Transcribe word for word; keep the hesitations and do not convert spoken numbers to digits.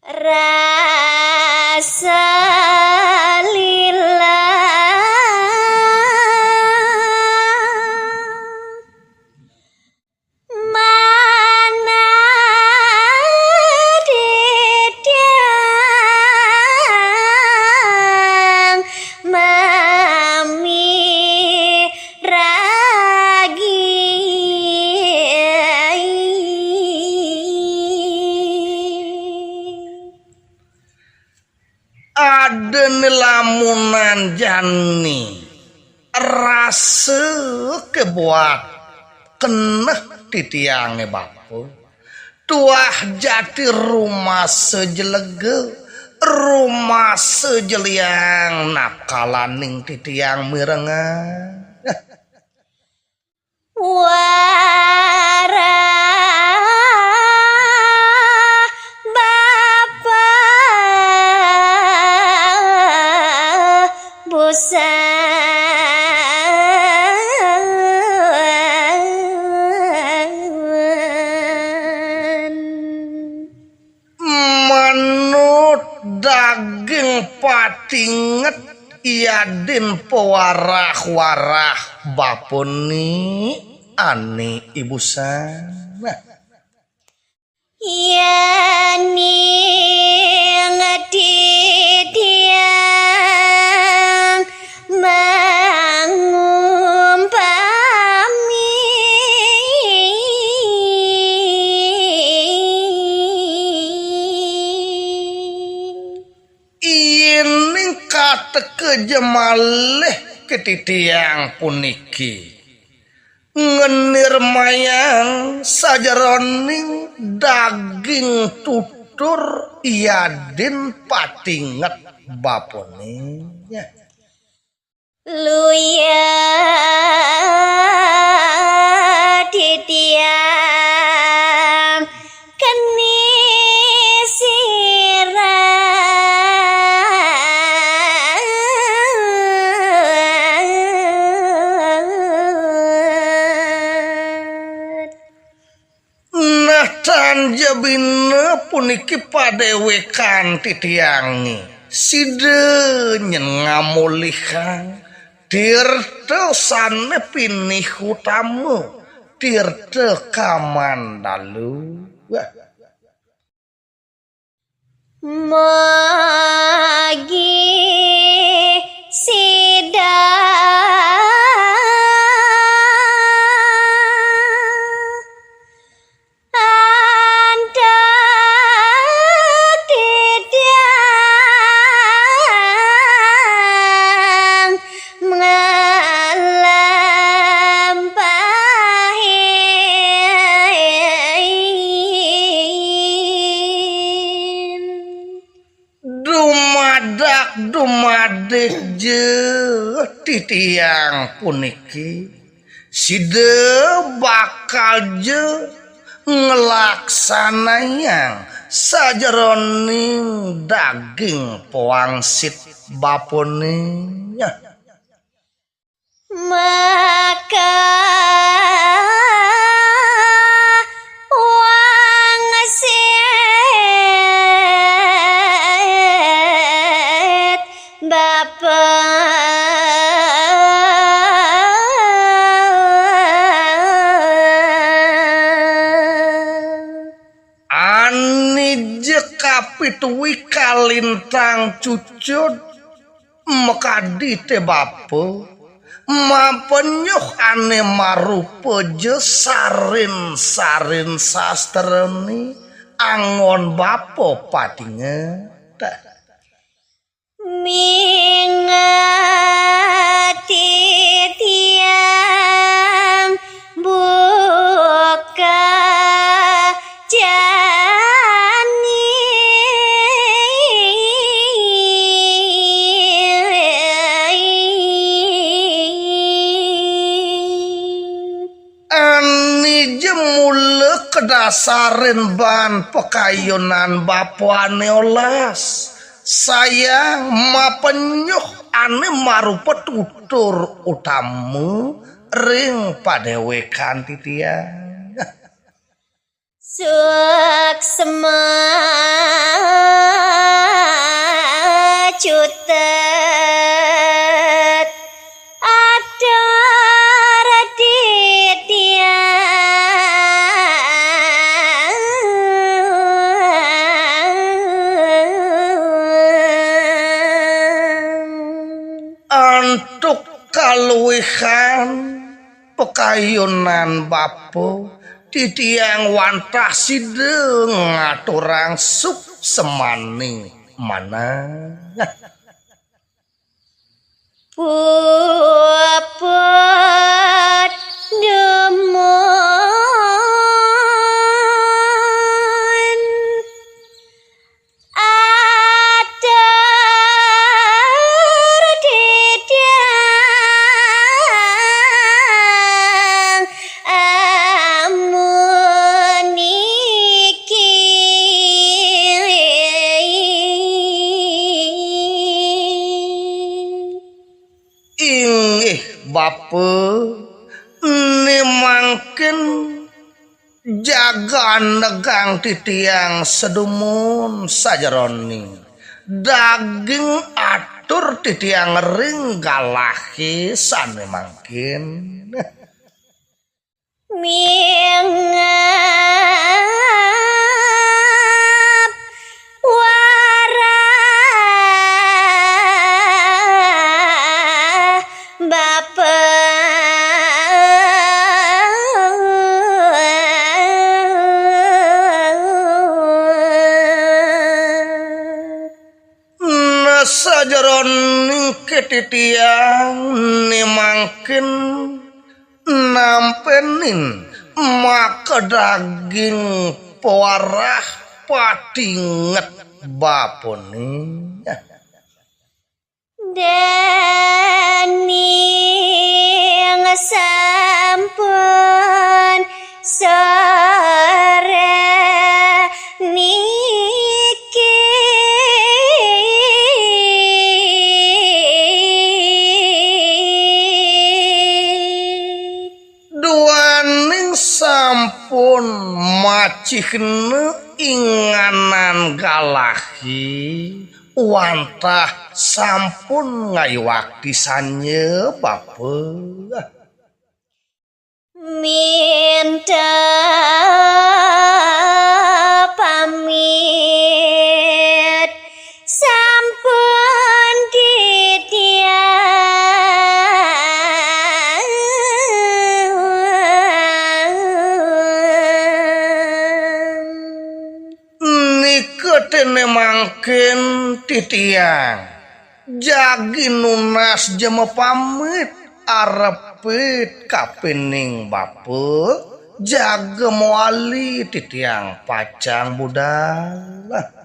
Rasa lila mana didang mami ragi. Ada ne lamunan jani rasa kebuat keneh titiange bapa. Tuah jati rumasa jelega, rumasa jeliang napkalaning titiang mirengang. Warah bapa busan. Manut daging patinget yadin pewarah-warah bapane ane ibusan. Nah, yaning titiang mangumpami. Yening kateka ja malih ka titiang puniki ngenirmayang sajeroning daging tutur yadin patinget bapane. Luya titiang keni sirat. Nah, tan ja bina puniki padewekan titiange. Sida nyen ngamolihang tirta sane pinih utama, tirta kamandalu. Wah. Mogi sida antuk titiang ngelampahin. Dumadak dumadik ja titiang puniki, sida bakal ja nglaksanayang sajeroning daging pawangsit bapane. Maka wangsit bapa. Ane ja kapituwi kalintang cucud, makadi te bapa, mapenyuh ane marupa ja sarin-sarin sastrane anggon bapa patinget. Mingat titiang buka jani. Ane ja mula kadasarin baan pakayunan bapane olas, sayang mapenyuh ane marupa tutur utama ring padewekan titiang. Suksma Kan pekayunan bapa, titiang wantah sida ngaturang suksmaning manah. Puput dumun atur didang amun niki. Inggih bapa, né mangkin jaga anegang titiang sadumun sajeroning daging atur titiang ring galahé sané mangkin. Mingap warah bapa. Nah, sajeroning titiang né mangkin nampénin makadaging pawarah patinget bapané. Déning sampun soré niki. Duaning sampun macihna inganan galahé, wantah sampun ngayuakti sanja bapa. Minta pamit sampun titiang. Nika déné mangkin titiang jagi nunas ja mapamit arepit kapining bapa, jaga mawali titiang pacang budal.